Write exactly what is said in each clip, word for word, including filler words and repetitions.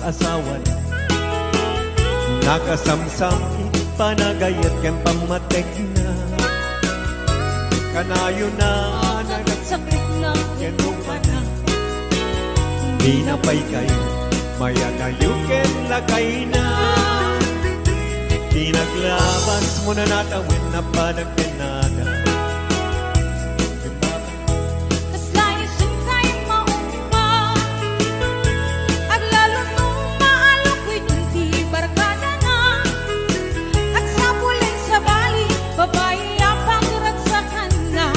asawana. Nakasamsam iti panagayat ken pammategna. Kanayona a nagsakrikna ken rupana. Dina pay kayo mayanayo ken lakayna. Di naglabas mo na natawen a panagkenada. Kasla isun kay maungpa, aglalo no maalok iti barkadana. Agsapulen sabali, babai a pagragsakanna.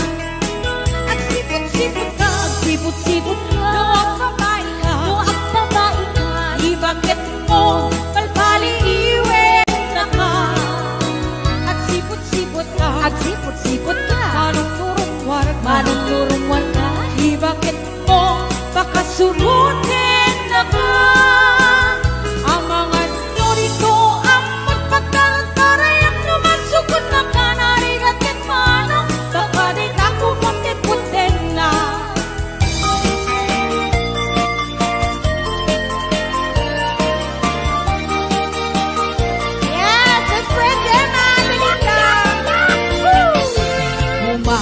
Agsiput-siput ka, agsiput-siput ka. No agbabai ka, no agbabai ka, ibaket mo, palpali iwen naka. Agsiput-siput ka, agsiput-siput ka. Manungnurungwar ka, manungnurungwar ka. Ibaket mo, pakasuroten naka. Amangan no dito, ammon pagkalantarayam no masukod naka narigat ket manong, baka dita ko pagtiputen na. Yes, let's praise Him, Angelica. Woo! Uma,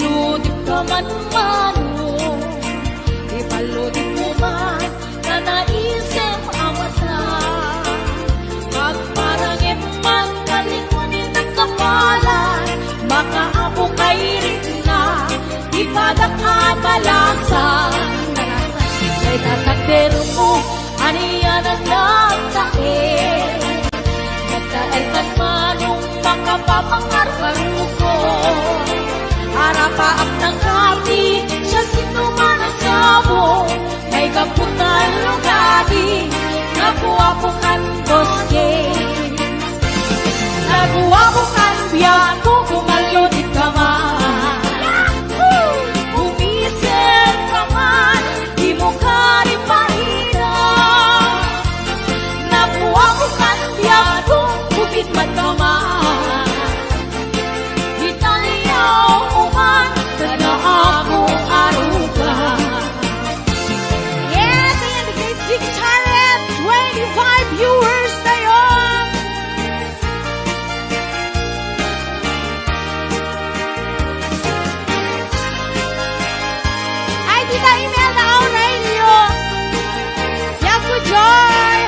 lodek ka man, mano. Ipalodek mo man, nanaisem a mata. Pagparangem man, kalingwan iti kapalan, makaapo kay rikna. Ipadak a balasan. Dayta takder mo, ania na nagtaer? Nagtaer kan manong makapapangarparuko. Arapaap nang kati, siasino man a sabo. Kay gapu ta rugadi, naguapo kan Dos Games. Naguapo kan biag ko, kumalyo di kama. Umisip ka man, di mo kari paina. Naguapo kan biag ko, upit man kama. Italiao man, kada ako aruga. Yes, ayan, the six hundred twenty-five viewers tayo. Ay, Tita Imelda Aurelio. Yaku Joy.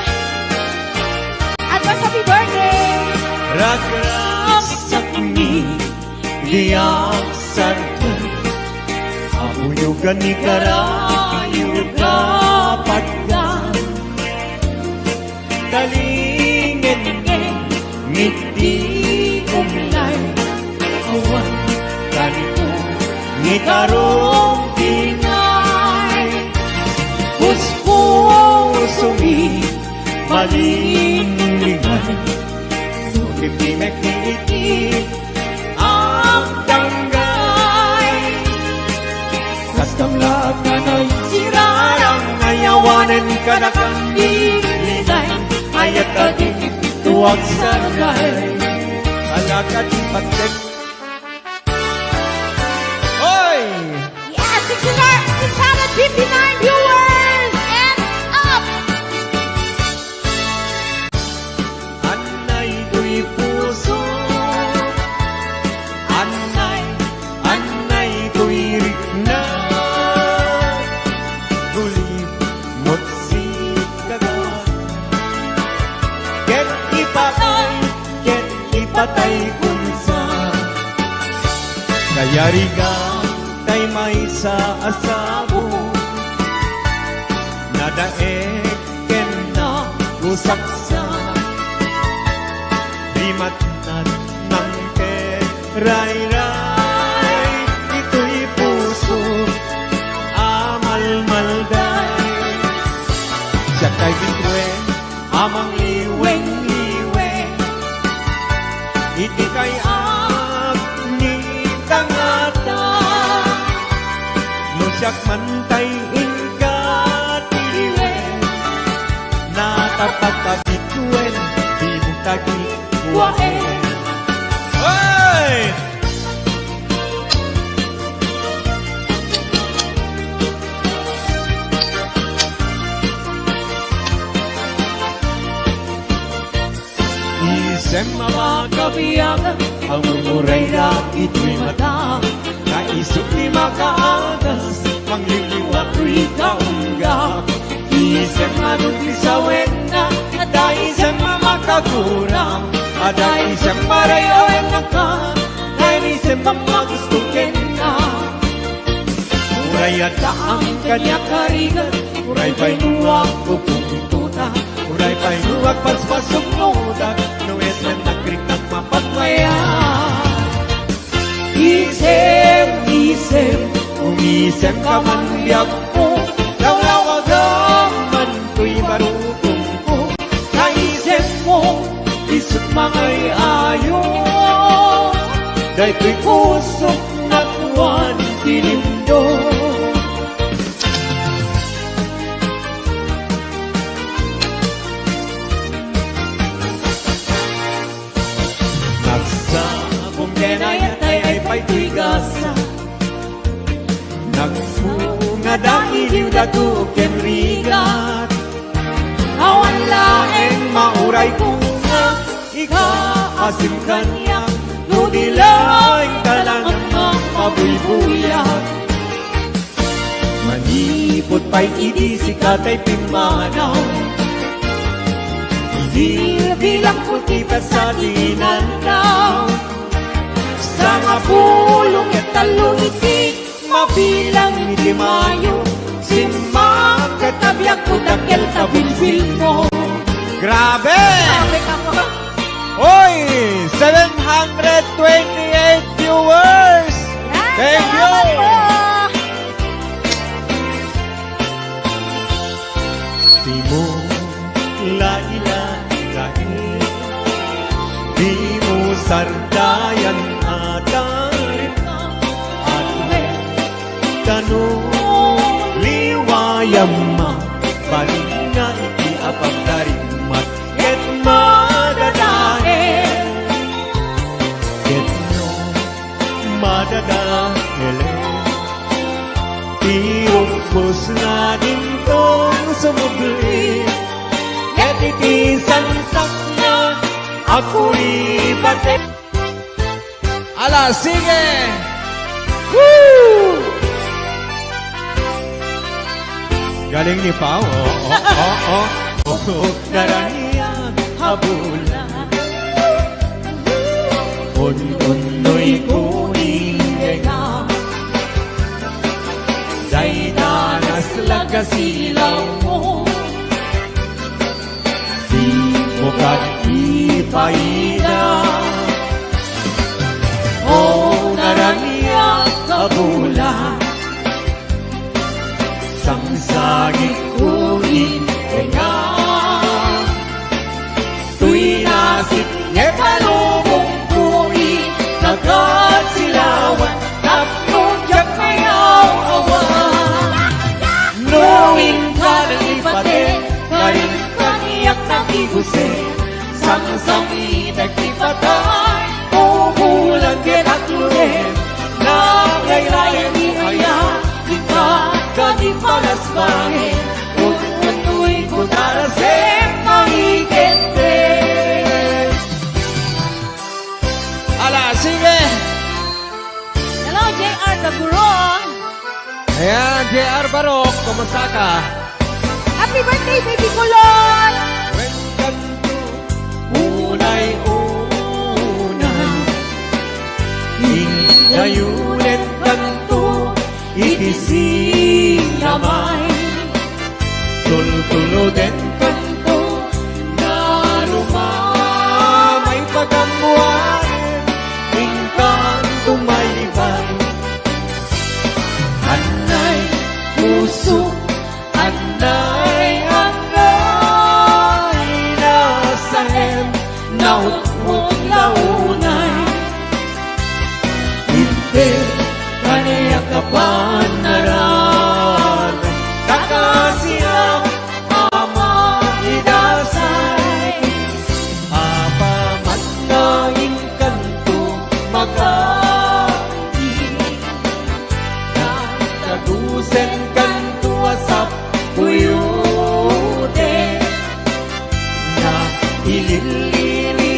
Advance happy birthday. Ragragsak mi, diak sarkan. Abuyogan ni karayo kapadkan. Talingen, ngiti umlay. Awan kanko, ngitarong pinay. Puspuso mi, malinglingay. Sukit ti mekdi iti agdanggay. Kas kamlaat nga nagsirarang, ayawanen kadakan di liday. Ayat ka di ipito agsargay. Alakad ipagtek. Oy! Yes, six hundred, six hundred fifty-nine viewers and up! Annay toy puso, annay, annay toy rikna. Gulimot sikaga. Ket ipatay, ket ipatay kunsa. Kayarigan tay maysa a sabo. Nadaek ken nagusaksa. Di matnatnang ket rayray, ditoy puso a malmalday. Siak tay bituen a mangliwengliwen iti kay-at ni tangata. No siak man tay inka ti iwen, natapat a bituen, di mo tagikuaen. Hey! Isem a makabiag, ammom uray dagitoy mata. Naisem ti makaagas, mangliwliwa toy kaunggak. Isem a no ti sawenna, adda isem a makagura. Adda isem a ray-awen a ka, naisem a magusto kenka. Uray adda amin kaniak a rigat, uray pay no agpupungtotak, uray pay no agpaspasungotak, no isem nagriknak mapagmayat. Isem, isem, umisemka man biagko, lawlawagam man toy barukongko. Naisemmo, isut mangay-ayo, daytoy pusok nakuan ti lindo. Nagsagum ken ayat ay pay toy gasa. Nagbunga dagiti dato ken rigat. Awan laeng mauray kung nga ikaasim kaniak, no di laeng talaga mapabuybuyak. Manipud pay idi sika tay pimmanaw, bilbilangko ti petsa ti inannaw. Sangapulo ket tallo iti mabilang iti Mayo, simmakka ta biagko dakkel ta bilbilko. Grabe! Grabe ka po. Hoy! Seven hundred twenty-eight viewers! Yan, thank you! Salamat po! Simula ila lain, di mo sardayan a taripna. At kano liwayam mabalin nga iti apagdarimat ket madadael. Ket no madadaelen ti rukbos nga dintong sumubli, ket iti sangsakna a kuribate. Ala, sige! Woo! Galing ni Pao. Oh, oh, oh, oh. Oh, naranian a bulan. Un-unnoy ko ni Vega. Dayta naslag a silaw mo. Di mo kad ipaida. O naranian a bulan, sangsagik ko ni Vega. Toy nasip nga palubong ko ni kagasilawan. Tapno diak mayaw-awan. No inka nalipate, karin kaniak nagiguse. Samsamitek ti patay, pupulan ket akluden. Nagayrayan ni aya, inka kani palasbaen. Ututuyko tarasem maikente. Ala, sige! Hello, J R Gaguro. Ayan, J R Barok, kumusta ka? Happy birthday, baby kulot! Wen kanto, unay unay. Indayonen kanto, iti sinamay. Tultuloden kanto, narumamay pagammuan, inkanto maybay. Annay puso, annay, annay, nasaem, nautmot, naunay. Inter kaniak a panaran, kakasiak a maidasay. Apaman nga inkanto, magkabi. Nagtagusen kanto a sapuyuten. Naililili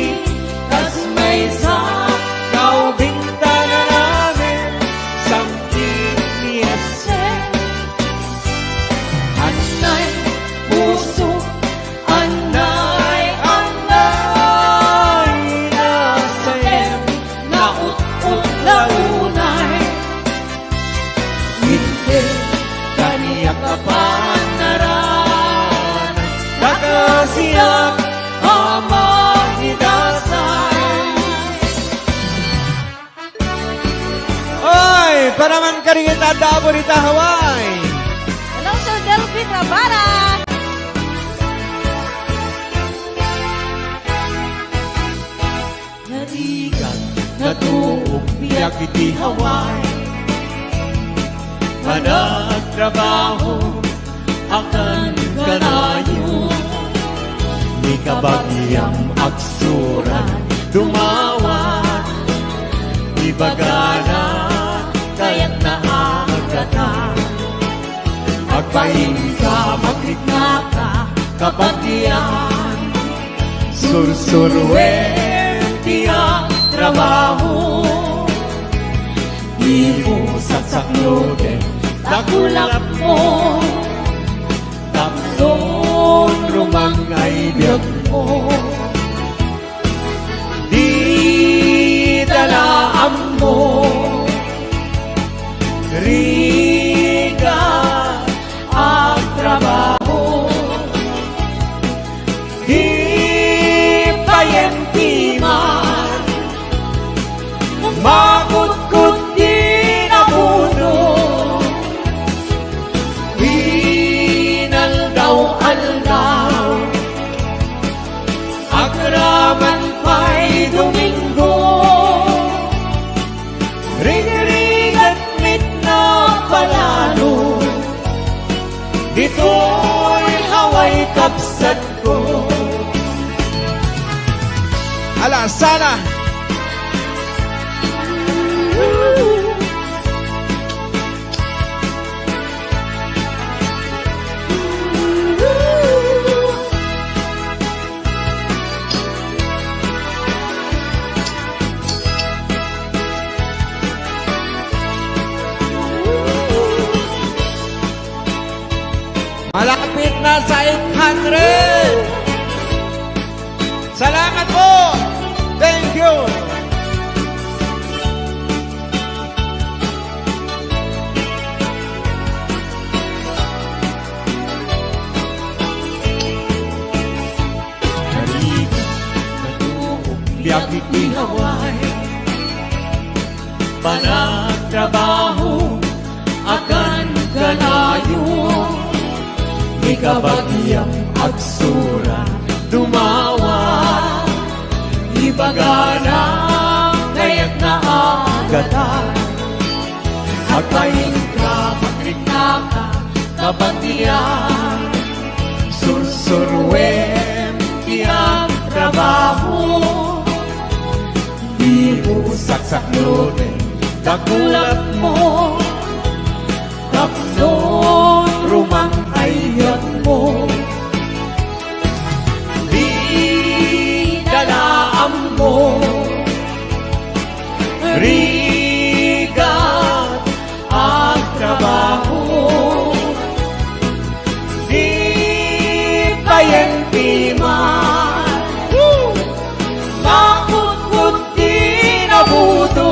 Kadagiti adda Aburita, Hawaii. Hello, Sir Delvin Rabara. Narigat, natuok biag iti Hawaii. Panagtrabaho, akan kanayon. Ni kabagiam agsurat, dumawat. Ibagana, kayatna a agatan. Agbainka, magriknaka, kabagian. Sursuruem ti agtrabaho. Dimo saksakloten dakulapmo. Tapno rumang ay biagmo. Dita la ammo. Rigat, agtrabaho. Di payen ti man makutkot ti nabuno. Inaldaw-aldaw, agraman pay Domingo. Rigrigat met napalalo, ditoy Hawaii kabsatko. Ala, sana. Malapit na sa eight hundred. Salamat po. Thank you. Narigat, natuok biag iti Hawaii. Panagtrabaho, akan kanayon. Ni kabagiam agsurat, dumawat. Ibagana, kayatna a agatan. Agbainka, magriknaka, kabagian. Sursuruem ti agtrabaho. Dimo saksakloten dakulapmo. Tapno rumang ay biagmo. Dita la ammo. Rigat, agtrabaho. Di payen ti man makutkot ti nabuno.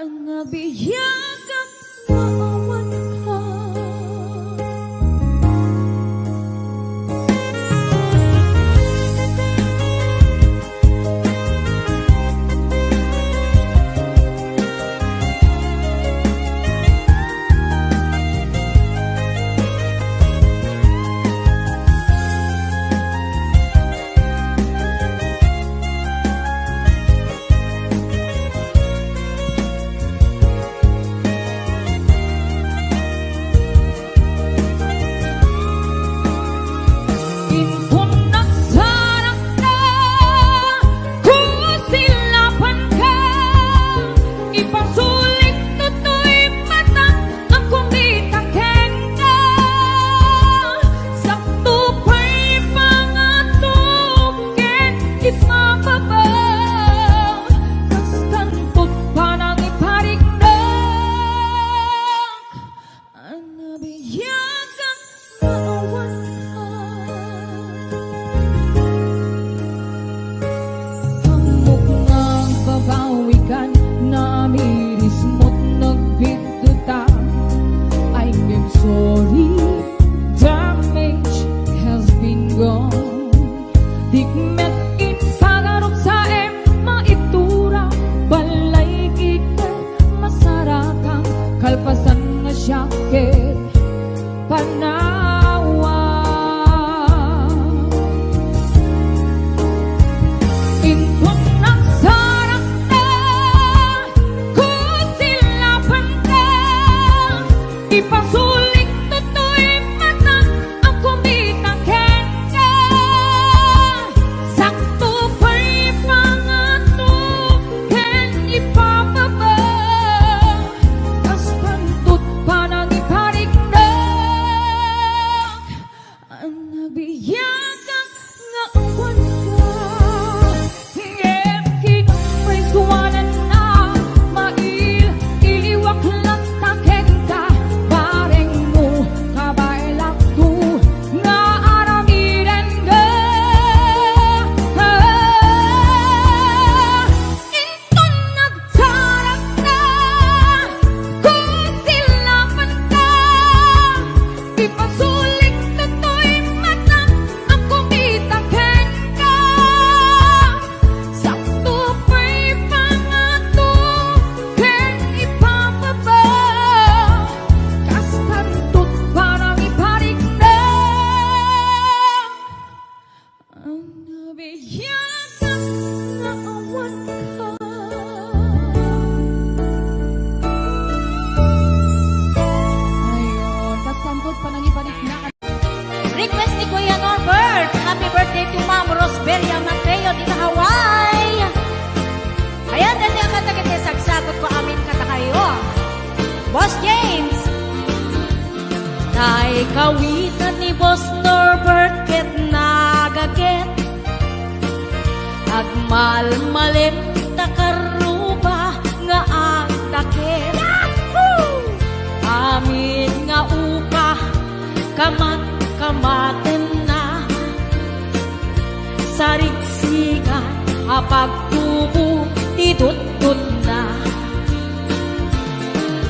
Nabiagak nga awan ka. Inton nagsarakna, kusilapanka, ipasulik toy mata, a kumita kenka. Sakto pay pangato ken ipababa, kastan to't panangipariknak. Nabiagak nga awan ka. Ammok nga agbabawikan, namirismo't nagbiddota. I'm, I'm sorry, damage has been done. Dikmet impagarupsaem maitura, balay ket masarakan, kalpasan nga siak ket panawa. Inton nagsarakna, kusilapanka, ipasulik toy mata, a kumita kenka. Sakto pay pangato ken ipababa, kastan to't panangipariknak. Nabiagak nga awan ka. Ngem kinapaysuananna, mail-iliwak latta kenka, barengmo, kabaelakto nga aramidenka. Inton nagsarakna, kusilapanka, ipasulik toy mata, a kumita kenka. Sakto pay pangato ken ipababa, kastan to't panangipariknak. Nabiagak nga awan ka. Ayon, kastan to't panangipariknak. Request ni Kuya Norbert. Happy birthday to Ma'am Rosbelia Mateo, dita Hawaii. Ayan, dati ang kanta ket sagsagutko amin kadakayo. Boss James. Tay kawitan ni Boss Norbert ket nagaket. Agmalmalem ta karruba nga agdaket. Amin nga upa, kamat-kamatenna. Sarigsigan a pagtubo ti tututna.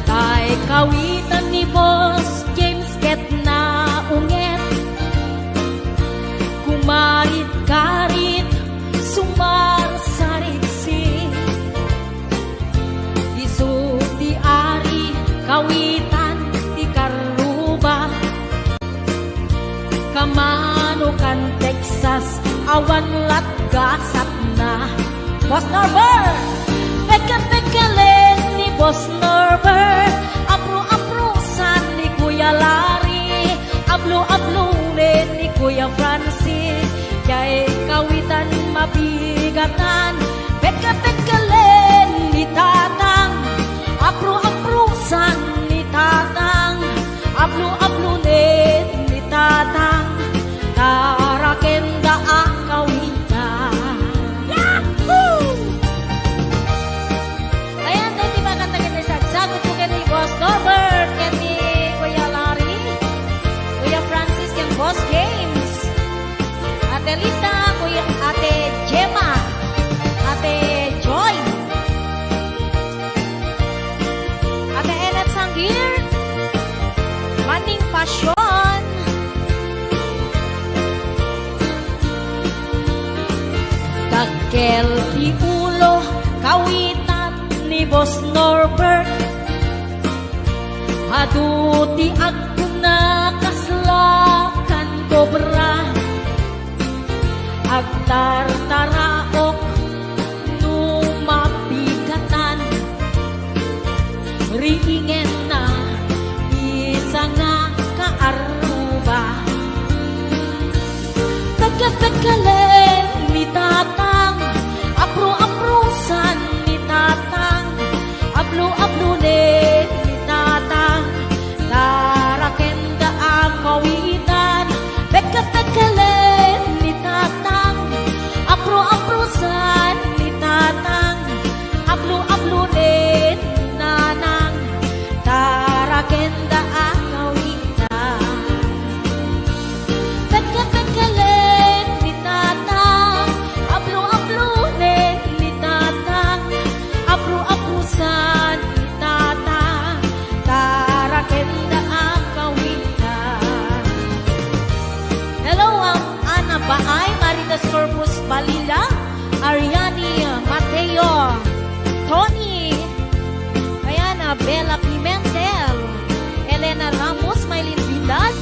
Tay kawitan ni Boss James ket naunget. Kumarit-karit, sumarsarigsik. Isu ti ari, kawitan ti karruba. Kamanokan Texas, awan latgasatna. Boss Norbert! Pekka-pekkalen ni Boss Norbert, apro-aprosan ni Kuya Larry, ablo-ablonen ni Kuya Francis, diay kawitan mabigatan. Pekka-pekkalen ni Tatang, apro-aprosan ni Tatang, ablo-ablonen ni Tatang, taraken da a kawitan. Yahoo! Ayan, daytoy makanta ket sagsagutko ken ni Boss Norbert, ken ni Kuya Larry, Kuya Francis, ken Boss James, Ate Lita, Kuya, Ate Gemma. Asion. Dakkel ti ulo, kawitan ni Boss Norbert. Adu ti agkuna kasla kan kobra. Agtartaraok no mapigatan. Riingenna ti sanga kaarruba. Pekket-pekkelen ni Tatang, apro-aprosan ni Tatang, ablo-ablonen ni Tatang, tarakenda a kawitan. Pekket-pekkelen ni Tatang, apro-aprosan ni Tatang, ablo-ablonen ni Nanang, tarakenda a kawitan. Pekket-pekkelen ni Tatang, ablo-ablonen ni Tatang, apro-aprosan ni Tatang, tarakenda a kawitan. Hello, Am-, Ana Baay, Marites Corpus Balila, Ariani Mateo, Tony, ayan, ah, Bella Pimentel, Elena Ramos, Maylin Bindad,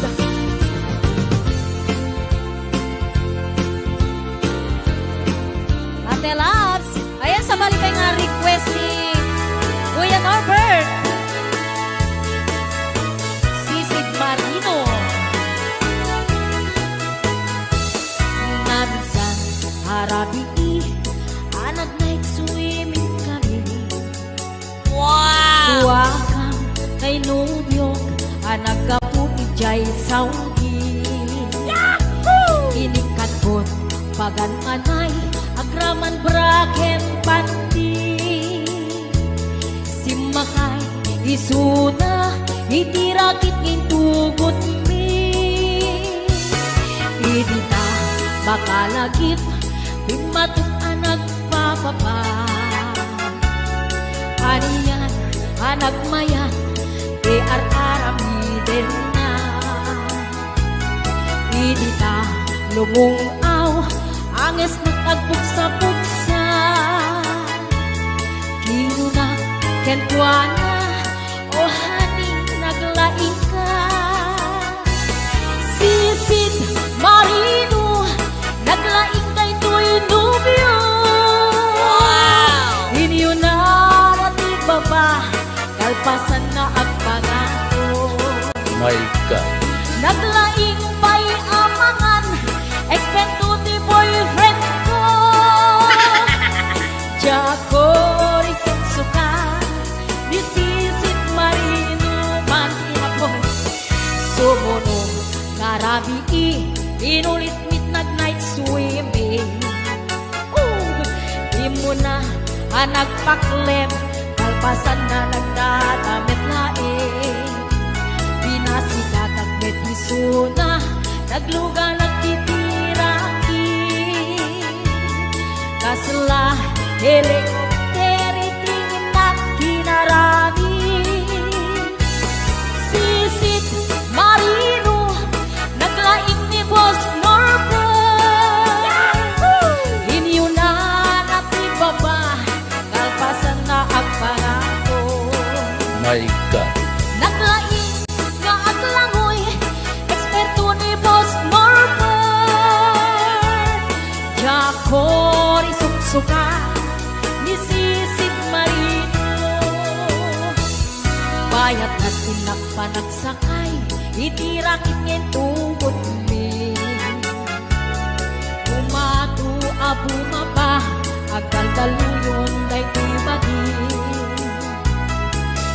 Ate Labs. Ayan, sabali pay nga request ni Kuya Norbert. Sisid Marino. Naminsan, arabii, a nag-night swimming kami. Wow! Duakam kay nobiok a naggapu idiay Saudi. Yahoo! Inikatbot pagan anay, agraman bra ken panty. Simmakay isuna iti rakit nga intugotmi. Idi ta makalagip, bimmatok a nagpapapa. Anian a nagmayat ti ar-aramidenna. Idi ta lumung-aw, angesnak agpugsa-pugsa. Kinuna kenkuana, "O honey, naglaingka." Sisid Marino, naglaing daytoy nobio. Wow! Inyunana ti baba, kalpasanna agpangato. My God. Naglaing pay a mangan, eksperto ti boyfriend ko. Diakon isuksuka ni Sisid Marino, man ti apo. Sumuno nga rabii, inulit mit nag-night swimming. Oh, immuna a nagpaklem, kalpasanna nagdadamet laeng. Pinasikakak met isuna, nagluganak iti rakit. Kasla helicopter iti innak kinarami. Sisid Marino, naglaing ni Boss Norbert. Yahoo! Inyunana ti baba, kalpasanna agpangato. My God. Naglaing nga aglangoy, eksperto ni Boss Norbert. Diakon isuksuka ni Sisid Marino. Bayat na ti innak panagsakay iti rakit nga intugotmi. Bumato a bumaba, agdaldaluyon daytoy bagi.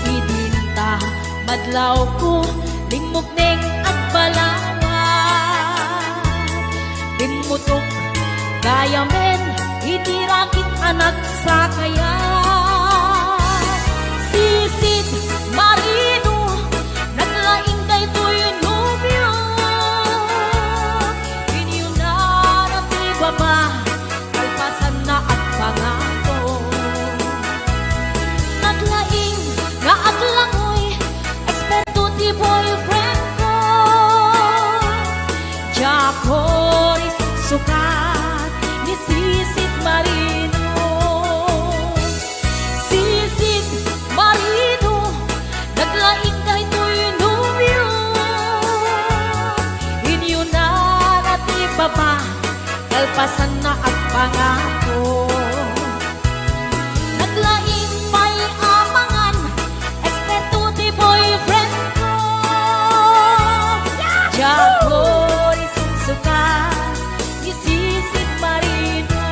Idinta madlawko, limmukneng agbalawag. Bimmutok gayamen iti rakit a nagsakayan. Sisid Marino, naglaing daytoy nobio. Inyunana ti baba, kalpasanna agpangato. Naglaing nga aglangoy, eksperto ti boyfriend ko. Sanna agpangako. Naglaing pay a mangan, eksperto ti boyfriend ko. Diak isuksuka ni Sisig Marino.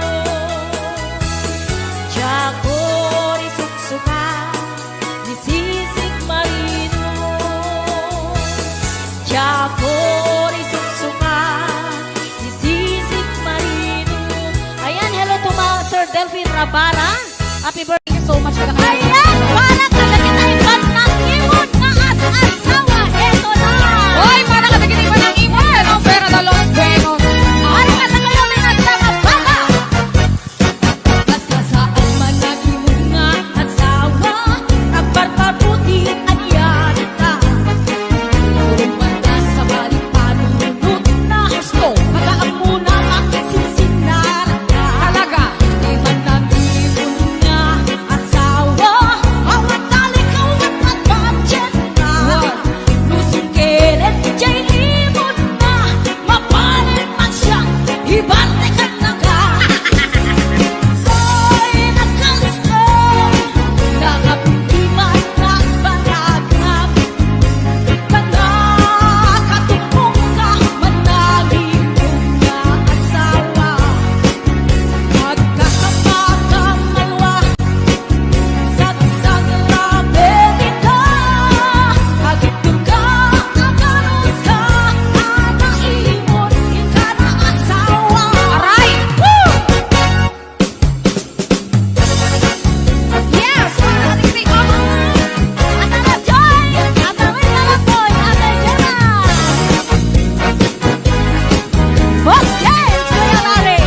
Diak isuksuka ni Sisig Marino. Diak isuksuka ni Sisig Marino. Ayan, hello to ma-, Sir Delphine Rabara. Happy birthday. Thank you so much for the— Ayan, para kadagiti bannang imon nga as-asawa. Eto na. Oy, para kadagiti bannang imon, ano, Vera de los Buenos. Para kadagiti bannang asawa, baba. Basta saan man nga imon nga asawa, agparparbuti anian ta. Urong man ta sa balik panunot na. Gusto, mag-aammo na makit sinsinnar ka. Talaga? Di man nang imon nga asawa, awan talikaw at budget na. Wow. Nusungkeret jay imon na, mapalit man siya, ibartekannaka. Ay, nakastoy, nakapintiman, nagbanagam. Panakatupong ka, managing nga asawa. Agkakapakamalwa, Sagsagrabe dita, agitulka, aganuska, adaimon, ikana asawa. Aray! Woo! Yes! Para kay Rico! Ate Joy! Ate Rita Lapoy! Ate Gemma! Boss James! Kuya Larry!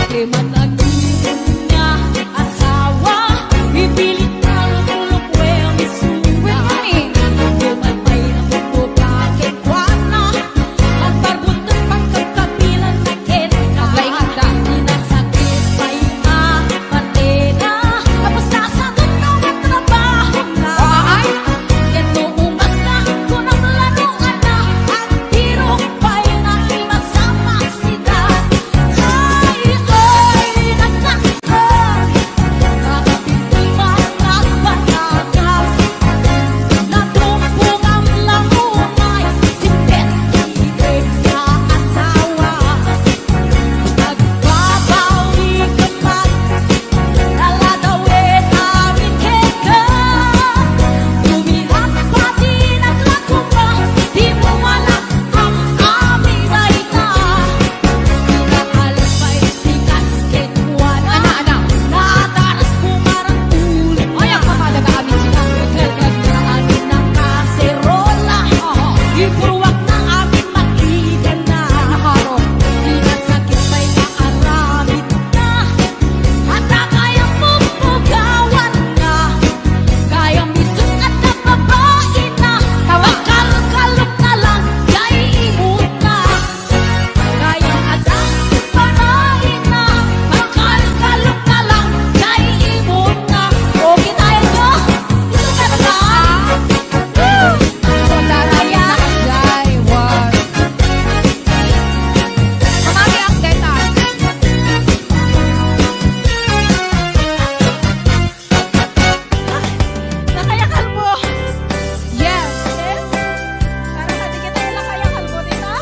Ti managin nga asawa, ipilit na luklukwen isuda. Duman pay napupuka kenkuana, agparbuntot pagkabilan na kenka. Aglainganda. Inasakit pay nga patena, tapos nasa tunong at trabaho na. Ay! Ket no umas na, kunam lano ana, agtirok pay na imasama. Am-ami dayta, inaalpay ti kas kenkuana. Ana, ana. Nataras ko marang ulit. Ay, ang pamadaga amin sila. Naglagraan na kaserola. Oho. Iburuak na amin makita na. Ay, naharong. Inasakit pay nga aramid na. Ata kayam pupugawan na. Kayam isut at napapain na. Tawa. Makalkalok na lang, jay imon na. Kayam adda panaina, makalkalok na lang, jay imon na. Okay tayo, no? Ito ka na ba? Woo! So, darayo na, jay, wow. Mamami ang deta. Lakay a Kalbo. Yes. Yes. Para kadagiti lakay a Kalbo dita.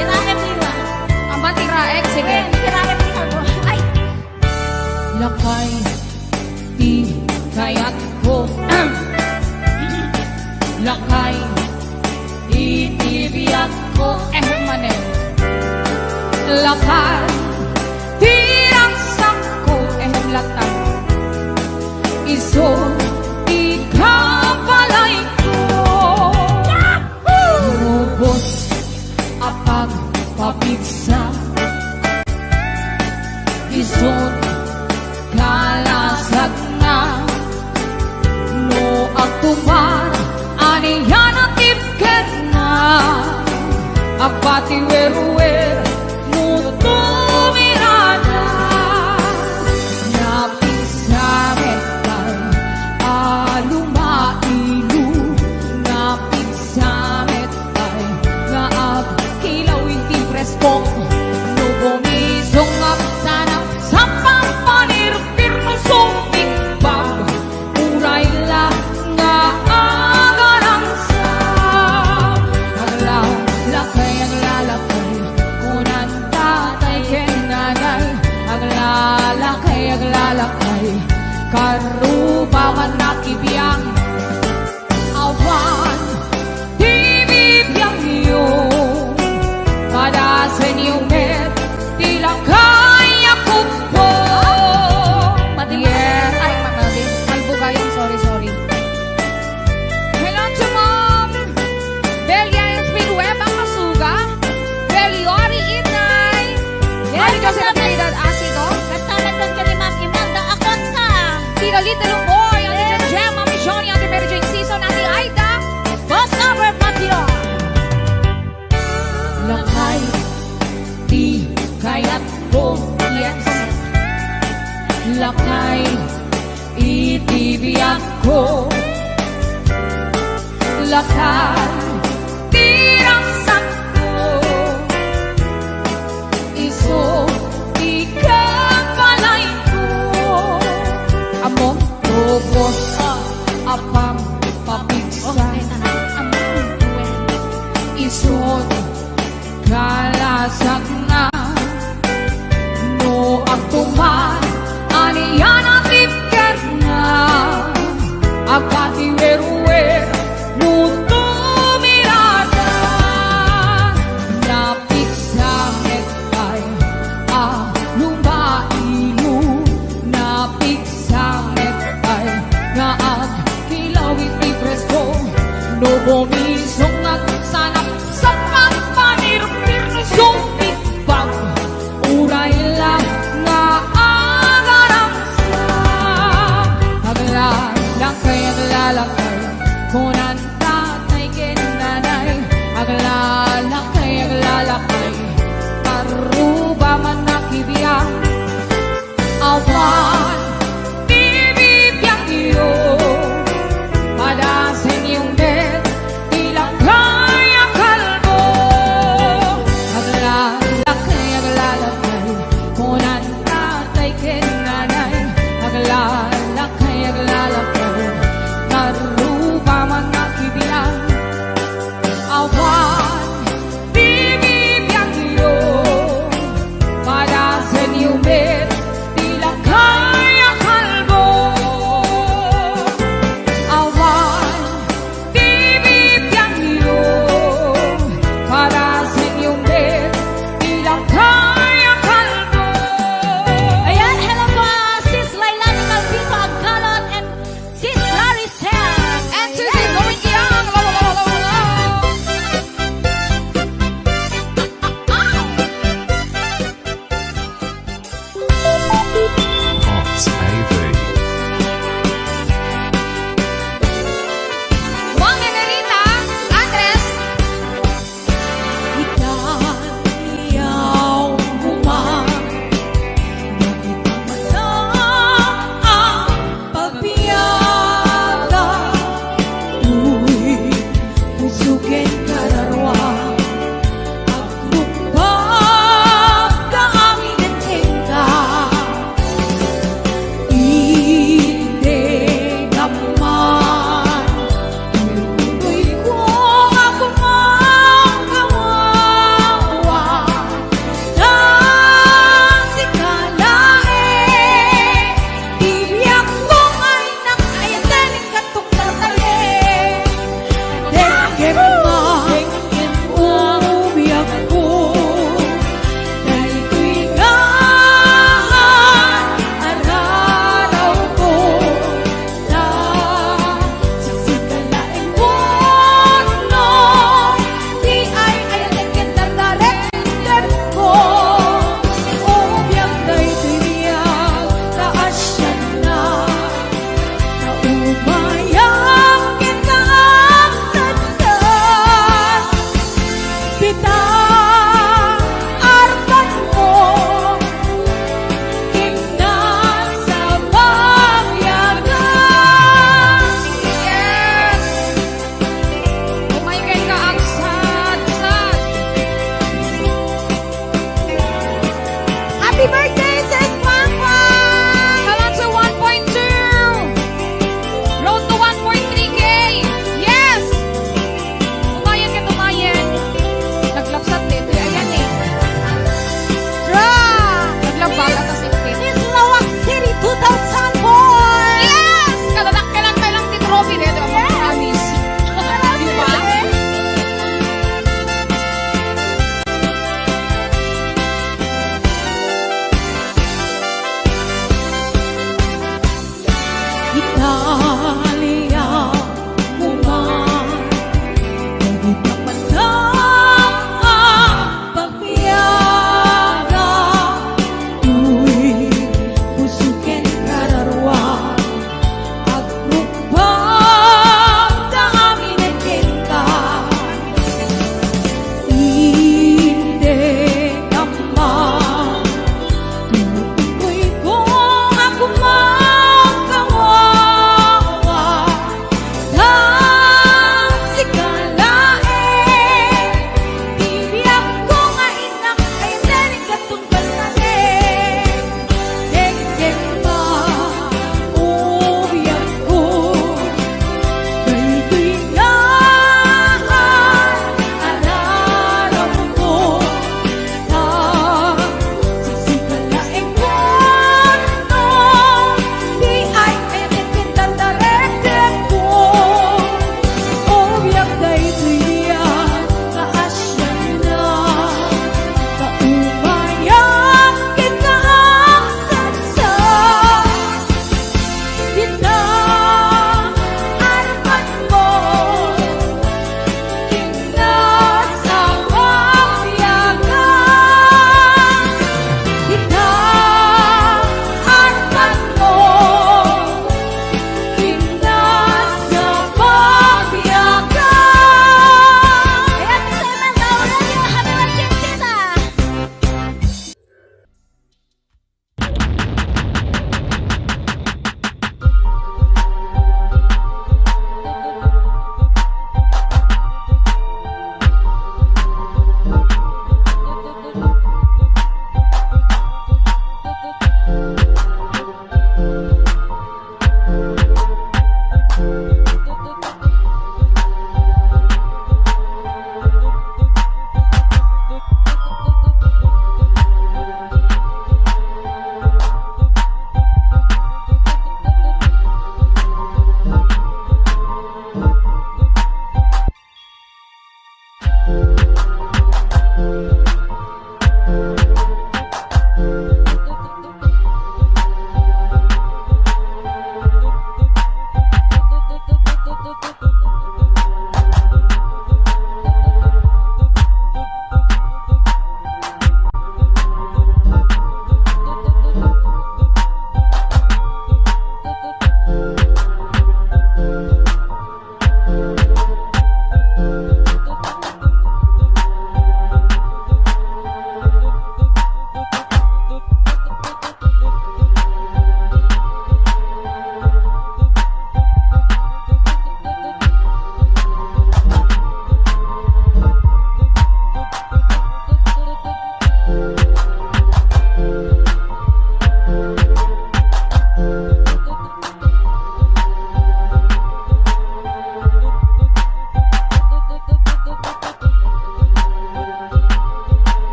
Iraem ni Juan. Aman iraek, sige. Wen, iraem ni Kalbo. Ay. Lakay ti kayatko. Lakay iti biagko, eh, manen. Lakay ti ragsakko, eh, latta. Isu ti kabalayko. Rubos a pagpapigsa. Isu Kalasagna, no agtupar, ania a tipkenna, agpatiwerwer, no tumirada, napisametan, Upaman nakibiang awan ti bibiangyo. Padasenyo met ti lakay a kupo. Mati, yes. Ay, mati. Ay, bugayan. Sorry, sorry. Hello to Mom Belia Espin Web, ang masuga. Beliori Inay. Yes, Ay, kasi ganda. Nabilidad asido. Ganda na doon ka ni Ma'am Imelda Acosta. Tita Little Boy, Ate Yes. Jem Jem, Mami Johnny, Ate Mary Jane Season, Ate Aida. Boss Albert Matino. Lakay ti kayatko, yes. Lakay iti biagko. Lakay ti ragsakko. Isu ti kabalayko. Ammom, tubos a pampapigsa. Isu ti kalasakna. No agtuman, ania a tipkerna. Agpati werwer, no tumirada. Napigsa met pay a lumbaino. Napigsa met pay nga agkilaw iti presko. No bumi